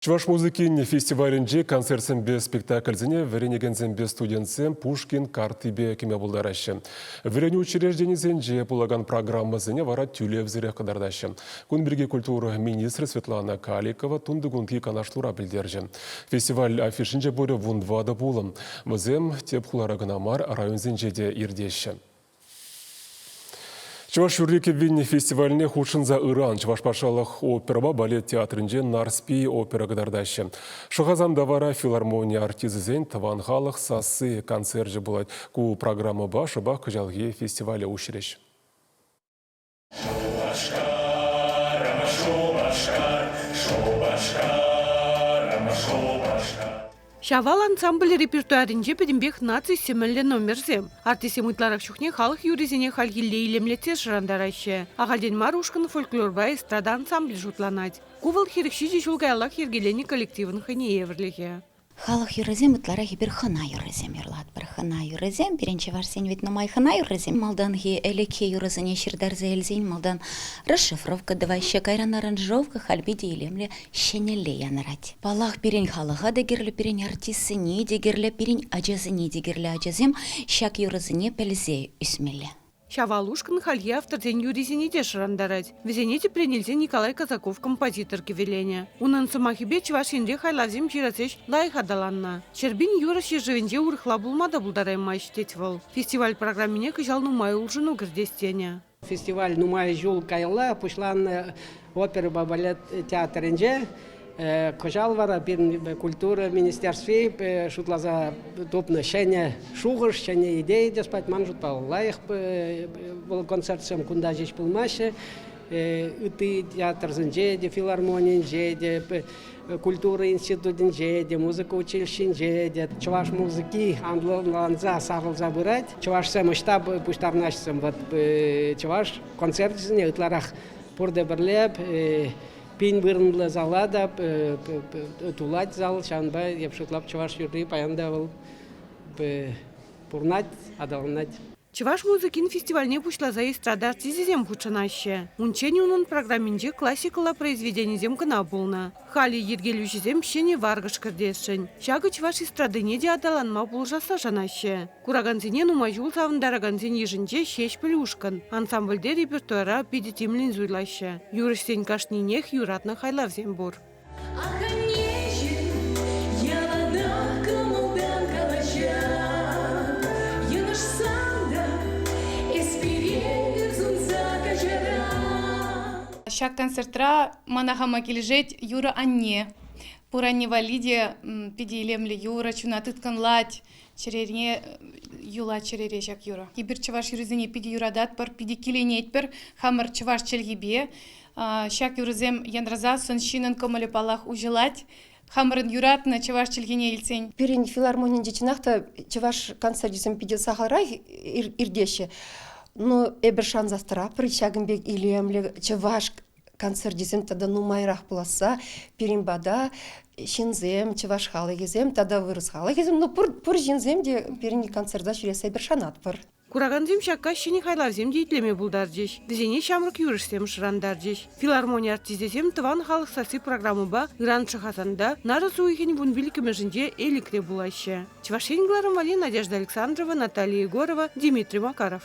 Чӑваш музыкин фестивалӗнче концертсемпе спектакльсене вӗренекенсемпе студентсем Пушкин карттипе кӗме пултараҫҫӗ. Вӗренӳ учрежденисенче пулакан программӑсене вара тӳлевсӗрех кӑтартаҫҫӗ. Кун пирки культура министрӗ Светлана Каликова тунтикунхи канашлура пӗлтерчӗ. Фестиваль афишинче пурӗ вунтӑватӑ пулӑм. Вӗсем тӗп хулара кӑна мар, районсенче те иртеҫҫӗ. Чӑваш юрри-кӗввин фестивальне хутшӑнса ыран Чӑваш патшалӑх оперӑпа балет театрӗнче Нарспи опера кӑтартаҫҫӗ. Шӑхасанта вара филармони артисчӗсен Тӑван халӑх сасси концерчӗ пулать. Ку программӑпа шӑпах кӑҫалхи фестивале уҫрӗҫ. Шупашкарӑм, Шупашкар, Шупашкарӑм, Шупашкар. Ҫавал ансамбль репертуарӗнче пӗтӗмпех наци сӗмӗллӗ номерсем. Артистсем ытларах чухне халӑх юррисене хальхилле илемлетсе шӑрантараҫҫӗ. Ахальтен мар ушкӑн фольклорпа эстрада ансамблӗ шутланать. Ку вӑл 47 ҫул каяллах йӗркеленӗ коллективӑн хӑйне евӗрлӗхӗ. Халӑх юррисем ытларах эпир хӑна юррисем юрлатпӑр. Хӑна юррисем пирӗн чӑвашсен вӗт нумай хӑна юррисем. Малтанхи ӗлӗкхи юрӑсене ҫыртарса илсен малтан расшифровка тӑваҫҫӗ, кайран аранжировка халь питӗ илемлӗ ҫӗнӗлле янӑрать. Паллах, пирӗн халӑха та кирлӗ, пирӗн артистсене те кирлӗ, пирӗн ачасене те кирлӗ. Ачасем ҫак юрӑсене пӗлсе ӳсмелле. Ҫавал ушкӑн хальхи авторсен юррисене те шӑрантарать. Вӗсене тӗпрен илсе Николай Казаков композитор кӗвӗленӗ. Унӑн сӑмахӗпе Чӑваш Енре хайлавсем ҫырас ӗҫ лайӑх аталаннӑ. Ҫӗрпӳн юрӑ ҫӗршывӗнче урӑхла пулма та пултараймасть, тет вӑл. Фестиваль программине кӑҫал нумай улшӑну кӗртес тенӗ. Фестиваль нумай ҫул каялла пуҫланнӑ оперӑпа балет театрӗнче. Кӑҫал вара пирӗн культура министерстви шутласа тупнӑ ҫӗнӗ шухӑш, ҫӗнӗ идея те спать ман шутпа лайӑх вӑл концертсем кунта ҫеҫ пулмаҫҫӗ. Ытти театрсенче те, филармонинче те, культура институтӗнче те, музыка училищинче те чӑваш музыки анлӑланса сарӑлса пырать. Чӑвашсем ӑҫта пуҫтарӑнаҫҫӗ? Вот чӑваш концерчӗсене ытларах пурте пӗрле пин вырӑнлӑ зала та тулать зал, ҫавӑнпа эп шутлап чӑваш юрри паян та вӑл пурӑнать, аталанать. Чӑваш музыкин фестивальне пуҫласа эстрада артисчӗсем хутшӑнаҫҫӗ. Унччен унӑн программинче классикӑлла произведенисем кӑна пулнӑ. Халӗ йӗркелӳҫӗсем ҫӗнӗ варкӑш кӗртесшӗн. Ҫакӑ чӑваш эстрадине те аталанма пулӑшасса шанаҫҫӗ. Куракансене нумай ҫул савӑнтаракансен йышӗнче Ҫеҫпӗл ушкӑн. Ансамбльте репертуара питӗ тимлӗн суйлаҫҫӗ. Юрӑҫсен кашнинех юратнӑ хайлавсем пур. Ахальнеҫӗ яланах кӑмӑлтан калаҫать. Йӑнӑшсан та эс пире ыр сунса каҫаран. Ҫак концертра мана хама килӗшет юрӑ «Анне». Пур анне валли те питӗ илемлӗ юрӑ, чуна тыткӑнлать. Чӗрене юлать чӗрере ҫак юрӑ. Эпир чӑваш юррисене питӗ юрататпӑр, питӗ киленетпӗр хамӑр чӑваш чӗлхипе. Ҫак юрӑсем янрасассӑн ҫыннӑн кӑмӑлӗ паллах уҫӑлать. Хамӑрӑн юратнӑ чӑваш чӗлхине илсен. Пирӗн филармонинче чӑнах та чӑваш концерчӗсем питӗ сахалрах иртеҫҫӗ. Но эпир шансах тӑратпӑр ҫакӑн пек илемлӗ чӑваш концерчӗсем тата нумайрах пуласса пирӗн пата ҫынсем, чӑваш халӑхӗсем тата вырӑс халӑхӗсем, ну пур, пур ҫынсем те пирӗн концерта ҫӳрессе эпир шанатпӑр. Куракансем ҫак каҫ ҫӗнӗ хайлавсем те итлеме пултарчӗҫ. Вӗсене ҫамрӑк юрӑҫсем шӑрантарчӗҫ. Филармони артисчӗсем Тӑван халӑх сасси программӑпа ыран Шӑхасанта нарӑс уйӑхӗн вунпиллӗкмӗшӗнче Элӗкре пулаҫҫӗ. Чӑваш Ен кӑларӑм валли Надежда Александрова, Наталья Егорова, Дмитрий Макаров.